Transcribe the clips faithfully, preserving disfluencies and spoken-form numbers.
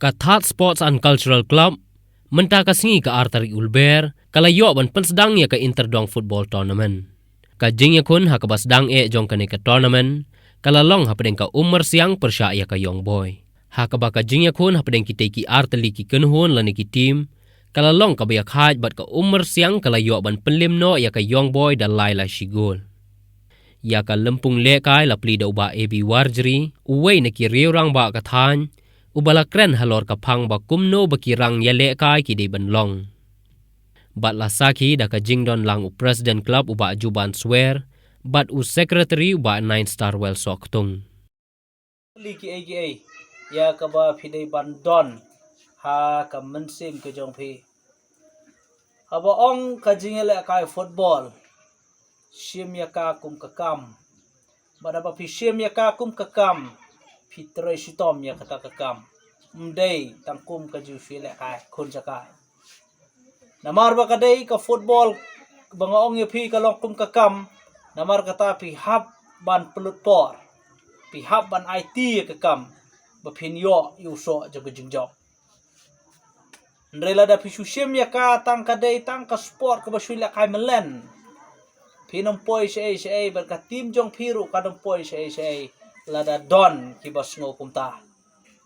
Ka Thad Sports and Cultural Club, mynta ka sngi ka ar tarik u Lber, ka la ïoh ban pynsdang ïa ka Inter Dong Football Tournament. Ka jingïakhun ha kaba sdang eh jong kane ka tournament, ka la long hapdeng ka Ummersiang pyrshah ïa ka Young Boy. Ha kaba ka jingïakhun hapdeng kitei ki ar tylli ki kynhun lane ki team, ka la long kaba ïakhaid bad ka Ummersiang ka la ïoh ban pynlem noh ïa ka Young Boy da lai la shi gol. Ïa ka lympung lehkai la plie da u Bah A B Warjri, uwei na ki riew rangbah ka thaiñ, uba la kren halor ka phang ba kumno ba ki rang ïalehkai ki dei ban long. Bad la sakhi da ka jingdon lang u President Club u Bah Juban Swer, bad u Secretary u Bah Nine Star Well Soktung. Li ki ei ki ei, ïa kaba phi dei ban don, ha ka mynsiem ka jong phi. Haba ong ka jingïalehkai football, shim ïa ka kum ka kam. Bad haba phi shim ïa ka kum ka kam, phi trei shitom ïa kata ka kam. Ym dei tang kum ka jingshu ïalehkai khun jaka. Namar ba ka dei ka football ba nga ong ïa phi ka long kum ka kam, namar kata phi hap ban pynlut por, phi hap ban aiti ïa ka kam, ba phin ïoh ïa u soh jong ka jingjop. Hynrei lada phi shu shim ïa ka tang ka dei tang ka sport kaba shu lehkai mlien, phin ym poi shaei shaei, bad ka team jong phi ruh kan ym poi shaei shaei lada don kiba sngew kumta.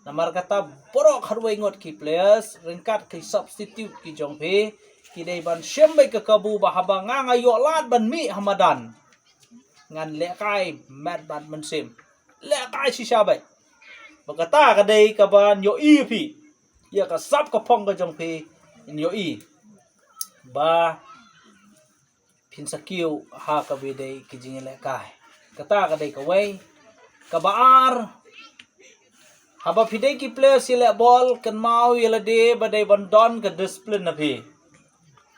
Namar kata baroh khatwei ngut ki players, ryngkat ki substitute ki jong phi, ki dei ban shim beit ka kabu ba haba nga nga ïoh lad ban mih ha madan, ngan lehkai met bad mynsiem. Lehkai shisha beit. Ba kata ka dei kaban ïohi phi. Ïa ka sap ka phong ka jong phi, yn ïohi ba phin sa kiew ha kaba dei ki jingïalehkai. Kata ka dei kawei. Kaba ar, haba phi dei ki players ïaleh bol, kynmaw ïa lade ba dei ban don ka discipline na phi.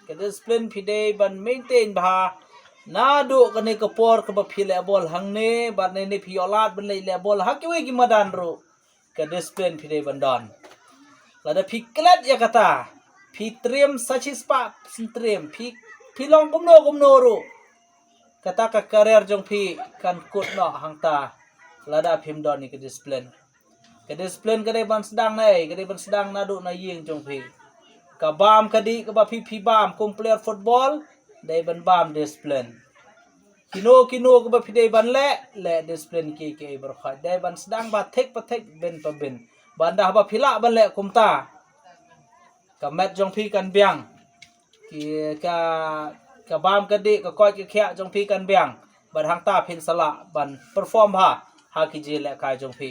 Ka discipline phi dei ban maintain bha. Naduh kane ka por kaba phi leh bol hangne, bad ne ne phi ïoh lad ban leh bol ha kiwei ki madan ruh, ka discipline phi dei ban don. Lada phi klet ïa kata, phi triem sa shispah syntriem, phi, phi long kumno kumno ruh, kata ka career jong phi kan kut noh hangta, lada phim don ïa ka discipline. Ka discipline ka dei ban sdang na ei, ka dei ban sdang naduh na ïing jong phi. Ka bam ka dih kaba phi, phi bam kum player football, dei ban bam discipline. Kino kino kaba phi dei ban leh, leh discipline ki ki ei baroh khoit. Dei ban sdang ba thik pa thik, bin pa bin. Ban da haba phi lah ban leh kumta, ka met jong phi kan biang. Ki ka, ka bam ka dih, ka koit ka khiah jong phi kan biang. Bad hangta phin sa lah ban perform bha ha ki jingïalehkai jong phi.